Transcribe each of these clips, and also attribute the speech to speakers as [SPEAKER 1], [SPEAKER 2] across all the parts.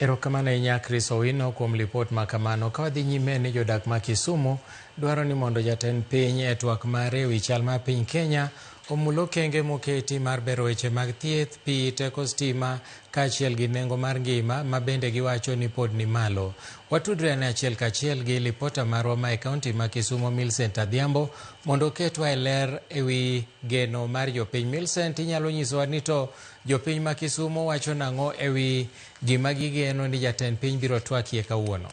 [SPEAKER 1] Erokamano ahinya, Chris Owino, kuom lipot ma kamano. Ka wadhi nyime ni jodak ma Kisumu dwaro ni mondo jatend piny e twak mare ewi chal mar piny Kenya omul okenge moketi mar bero weche mag thieth, pi, teko stima kaachiel gi nengo mar ngima ma bende giwacho ni pod ni malo. Watudre ane achiel kachiel gi lipota marwa ma e kaunti ma Kisumu, Millicent Adhiambo, mondo oketwa e ler ewi geno mar jopiny. Millicent, inyalo nyisowa ni to jopiny ma Kisumu wacho nang'o ewi gima gigeno ni jatend piny biro twakie kawuono?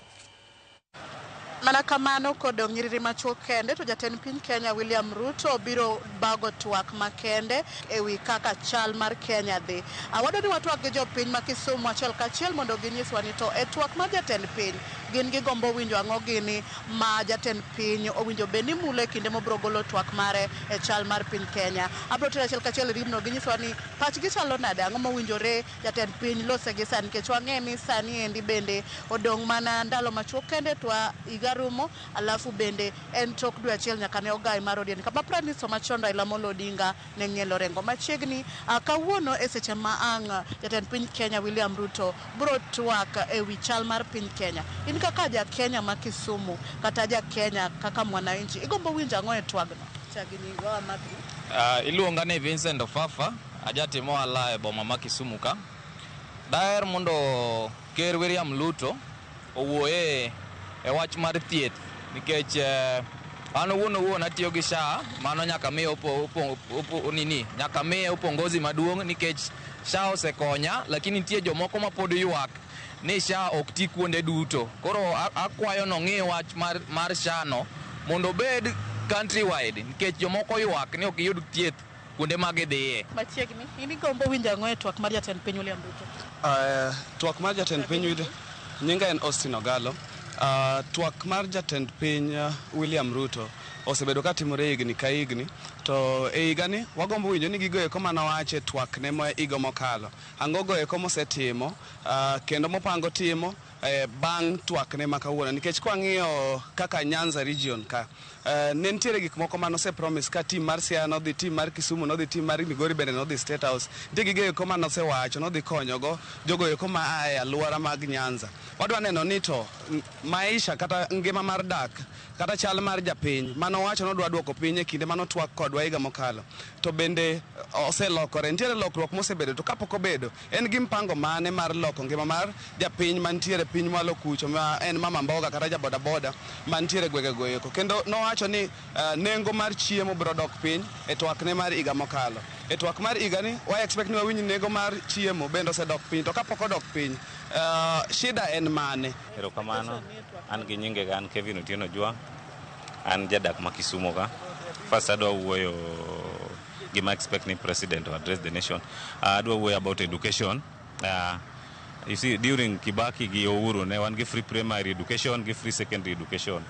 [SPEAKER 2] Mana kamano, kodong' nyiriri machuok kende to jatend piny Kenya William Ruto biro bago twak makende ewi kaka chal mar Kenya dhi. Wadwa ni watwak gi jopiny ma Kisumu achiel kachiel mondo ginyiswa ni to e twak mar jatend piny gin gigombo winjo ang'o gini ma jatend piny owinjo bed ni mulo e kinde mobiro golo twak mare e chal mar piny Kenya. Abiro tero achiel kachiel e rimno ginyiswa ni pachgi chalo nade, ang'o mowinjore jatend piny lose gi sani, nikech wang'e ni sani endi bende odong' mana ndalo machuok kende to higa rumo, alafu bende en tok dwe achiel nyaka ne ogai mar ODM kama Prime Minister machon Raila Amolo Odinga ne ng'ielo orengo machiegni. Kawuono e seche ma ang' jatend piny Kenya William Ruto biro twak ewi chal mar piny Kenya. In kaka ja Kenya ma Kisumu kata ja Kenya kaka mwananchi, igombo winjo ang'o e twagno? Chagini gowa makni.
[SPEAKER 3] Iluonga ni Vincent Ofafa, ajatimo ohala e boma ma Kisumu ka. Daher mondo Ker William Ruto owuoye e wach mar thieth nikech an owuon owuon atiyo gi SHA, mano nyaka miye opo, nini, nyaka miye upongozi maduong' nikech SHA osekonya, lakini nitie jomoko ma pod ywak ni SHA ok ti kuonde duto. Koro akwayo nong'i wach mar SHA no mondo obed country wide nikech jomoko ywak ni ok giyud thieth kuonde ma gidhiye.
[SPEAKER 2] Machiegni, in igombo winjo ang'o e twak mar jatend piny William Ruto?
[SPEAKER 4] Twak mar jatend piny nyinga en Austin Ogalo. Twak mar jatend piny William Ruto osebedo ka timore higni ka higni, to e higani wagombo winjo ni gigo eko manowacho e twak ne ma higa mokalo, ang'o go eko mosetimo kendo mopango timo bang' twak ne ma kawuono, nikech kwang'iyo kaka Nyanza region ka ne nitiere gik moko manose promise ka team mar Siaya nodhi, team mar Kisumu nodhi, team mar Migori bende nodhi State House. Nitie gigo eko manosewacho nodhi konyogo jogo eko ma a e alwora mag Nyanza. Wadwa neno ni to maisha kata ngima mar dak kata chal mar japiny manowacho nodwa duoko piny e kinde manotwak kodwa higa mokalo to bende oselokore. Nitiere lokruok mosebedo, to kapok obedo, en gi mpango mane mar loko ngima mar japiny mantiere piny mwalo kucho ma en mama mboga kata ja bodaboda mantiere gwenge go eko. Kendo nowacho ni nengo mar chiemo biro dok piny e twakne mar higa mokalo. E twak mar higani wa expect ni wawinj nengo mar chiemo bende osedok piny, to kapok odok piny, shida en mane?
[SPEAKER 5] Erokamano. An gi nyingega an Kevin Otieno Jwa. An jadak ma Kisumu ka. First adwa wuoyo gima expect ni president to address the nation. Adwa wuoyo about education. You see, during Kibaki gi Uhuru ne wan gi free primary education gi free secondary education.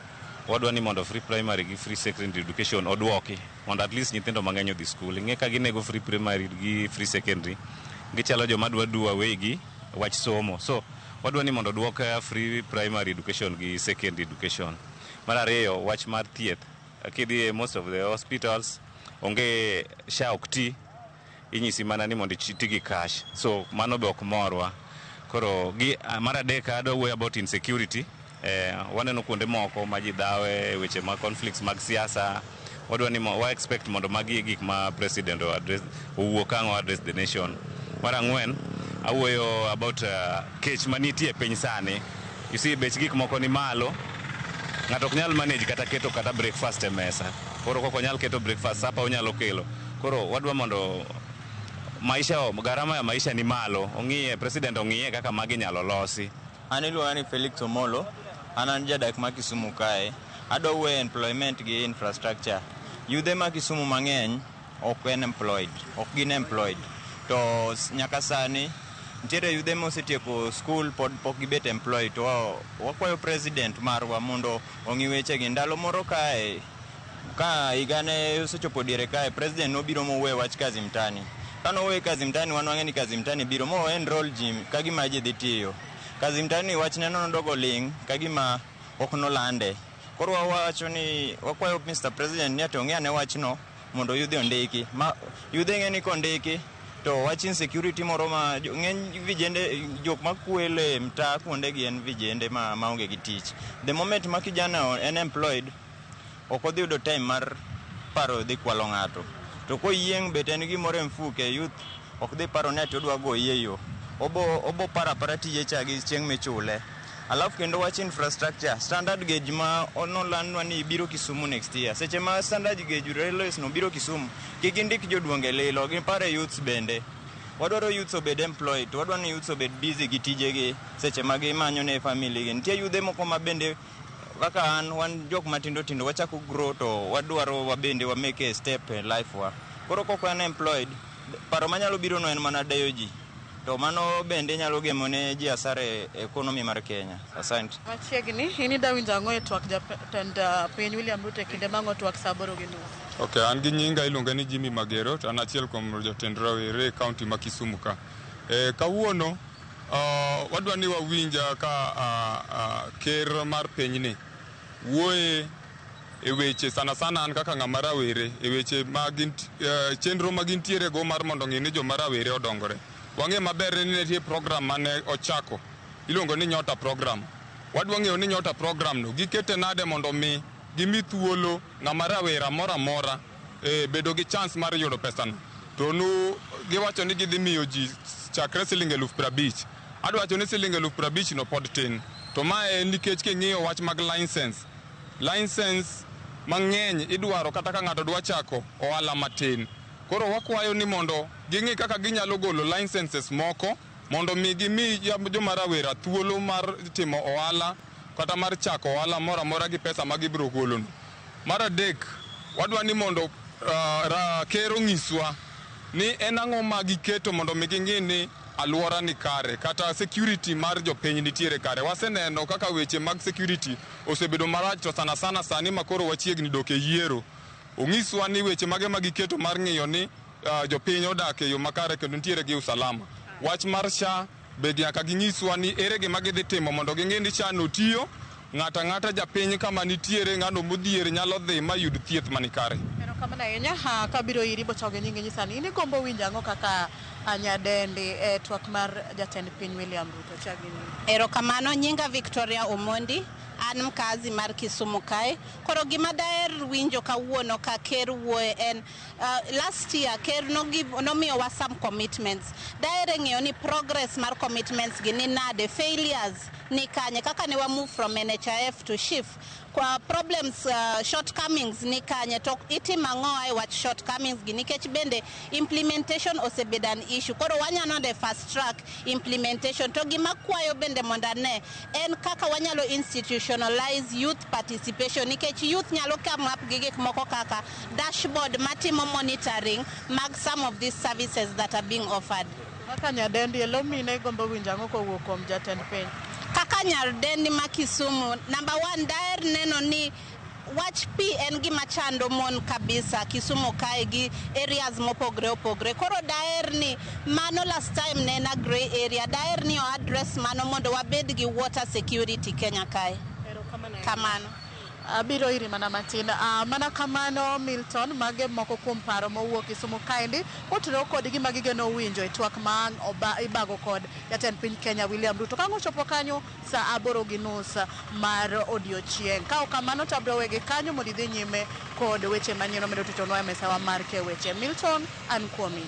[SPEAKER 5] Wadwa ni mondo free primary gi free secondary education oduoki mondo at least nyithindo mang'eny odhi school. Ing'e ka ginego free primary gi free secondary, gichalo joma dwa do away gi wach somo. So wadwa ni mondo oduok free primary education gi secondary education. Mar ariyo, wach mar thieth. Kidhi e most of the hospitals, onge SHA ok ti, inyisi mana ni mondo iti gi cash. So mano be ok morwa. Koro gi mar adek adwa wuoyo about insecurity. Waneno kuonde moko ma ji dhawe weche mag conflicts mag siasa. Wadwa ni wa expect mondo magi e gik ma president o address, owuo ka ang' o address the nation. Mar ang'wen, awuoyo about kech manitie e piny sani. You see, bech gik moko ni malo. Ng'ato ok nyal manage kata keto kata breakfast e mesa. Koro kok onyal keto breakfast, supper onyalo kelo. Koro wadwa mondo maisha, gharama ya maisha ni malo. Ong'iye, president ong'iye kaka magi nyalo losi.
[SPEAKER 6] An iluonga ni Felix Omolo, an jadak ma Kisumu kae. Adwa wuoyo employment gi infrastructure. Yudhe ma Kisumu mang'eny ok en employed, ok gin employed. To nyaka sani nitiere yudhe mosetieko school pod pok gibet employed. To wakwayo president marwa mondo ong'i wechegi. Ndalo moro kae ka higa ne osechopo diere kae, president nobiro mowuoyo wach kazi mtaani. Kano wuoyo kazi mtaani, wan wang'e ni kazi mtaani biro mo enroll ji ka gima ji dhi tiyo. Kazi mtaani wachne no nodogo ling' ka gima ok nolande. Koro wawacho ni wakwayo Mr. President ni ati ong'i ane wachno mondo yudhe ondiki. Ma yudhe ng'e ni kondiki To wach insecurity moro ma ng'eny vijende jok makwele e mtaa kuonde gi en vijende ma maonge gi tich. The moment ma kijana en employed, ok odhi yudo time mar paro dhi kwalo ng'ato. To koyieng' bet en gimoro e mfuke, youth ok dhi paro ni ati odwa goyi e yo. Obo paro apara tije cha gi chieng' michule. Alafu kendo wach infrastructure, standard gauge ma nolandnwa ni biro Kisumu next year. Seche ma standard gauge railways no biro Kisumu, kik gindik joduong' e lilo, gipare youths bende. Wadwaro youths obed employed, to wadwaro ni youths obed busy gi tijegi seche ma gimanyo ne family gi. Nitie yudhe moko ma bende kaka an wan jok matindo tindo wachako grow to wadwaro wabende wa make a step e life wa. Koro kok wan employed, paro manyalo biro no en mana deyo ji. To mano bende nyalo gemo ne ji asara e economy mar Kenya. Asante.
[SPEAKER 2] Machiegni, in ida winjo ang'o e twak jatend piny William Ruto e kinde ma twak sa 8:30?
[SPEAKER 7] Ok, an gi nyinga iluonga ni Jimmy Magero to an achiel kuom jotend rawere e kaunti ma Kisumu ka. Kawuono wadwa ni wawinj ka ker mar pinyni wuoye e weche sana sana an kaka ng'ama rawere e weche mag chenro ma gintiere go mar mondo ng'i ni joma rawere odongore. Wang'e maber ni nitie program mane ochako iluongo ni Nyota program. Wadwa ng'eyo ni Nyota program no gikete nade mondo mi gimi thuolo ng'ama rawera moro amora bedo gi chance mar yudo pesano. To nu giwacho ni gidhi miyo ji chakre siling 50,000. Adwa wacho ni siling 50,000 no pod tin. To mae en nikech king'iyo wach mag license, license mang'eny idwaro kata ka ng'ato dwa chako ohala matin. Koro wakwayo ni mondo ging'i kaka ginyalo golo licenses moko mondo mi gimi joma rawera thuolo mar timo ohala kata mar chako ohala moro amora gi pesa ma gibiro golono. Mar adek, wadwa ni mondo ker onyiswa ni en ang'o ma giketo mondo mi ging'i ni alwora ni kare kata security mar jopiny nitiere kare. Waseneno kaka weche mag security osebedo marach to sana sana sani ma koro wachiegni dok e yiero. Onyiswa ni weche mage ma giketo mar ng'iyo ni jopiny odak e yo makare kendo nitiere gi usalama. Wach mar SHA be nyaka ginyiswa ni ere gima gidhi timo mondo ging'i ni SHA no tiyo, ng'ato ang'ata japiny kama nitiere ng'ano modhier nyalo dhi ma yud thieth manikare.
[SPEAKER 2] Erokamano ahinya. Ha, kabiro iri bochako gi nyingi nyisa ni in igombo winjo ang'o kaka nyadendi e twak mar jatend piny William Ruto. Chak gi nyingi.
[SPEAKER 8] Erokamano, nyinga Victoria Omondi, an mkazi mar Kisumu kae. Koro gima daher winjo kawuono ka ker wuoye en last year ker nomiyowa some commitments. Daher ng'eyo ni progress mar commitments gi ni nade, failures ni kanye, kaka ne wa move from NHIF to SHIF. Kwa problems, shortcomings ni kanye, to itimo ang'o e wach shortcomings gi, nikech bende implementation osebedo an issue. Koro wanyalo nade fast track implementation. To gima kwayo bende mondo ane en kaka wanyalo institutionalize youth participation, nikech youth nyalo come up gi gik moko kaka dashboard matimo monitoring mag some of these services that are being offered.
[SPEAKER 2] Kaka nyadendi e lo mine igombo winjo ang'o kowuok kuom jatend piny?
[SPEAKER 8] Kaka nyadendi ma Kisumu, number one, daher neno ni wach pi en gima chando mon kabisa Kisumu kae gi areas mopogre opogre. Koro daher ni mano last time ne en a grey area, daher ni o address mano mondo wabed gi water security Kenya kae.
[SPEAKER 2] Erokamano ahinya.
[SPEAKER 8] Kamano.
[SPEAKER 2] Abiro iri mana matin. Mana kamano Milton, mage moko kuom paro mowuok Kisumu kaendi kotenore kod gima gigeno winjo e twak ma ibago kod jatend piny Kenya William Ruto. Ka ang' ochopo kanyo sa 8:30 mar odiochieng'. Ka ok kamano to abiro wegi kanyo mondo idhi nyime kod weche manyien omedo tuchonwa e mesawa mar keyo weche. Milton, an kuomi.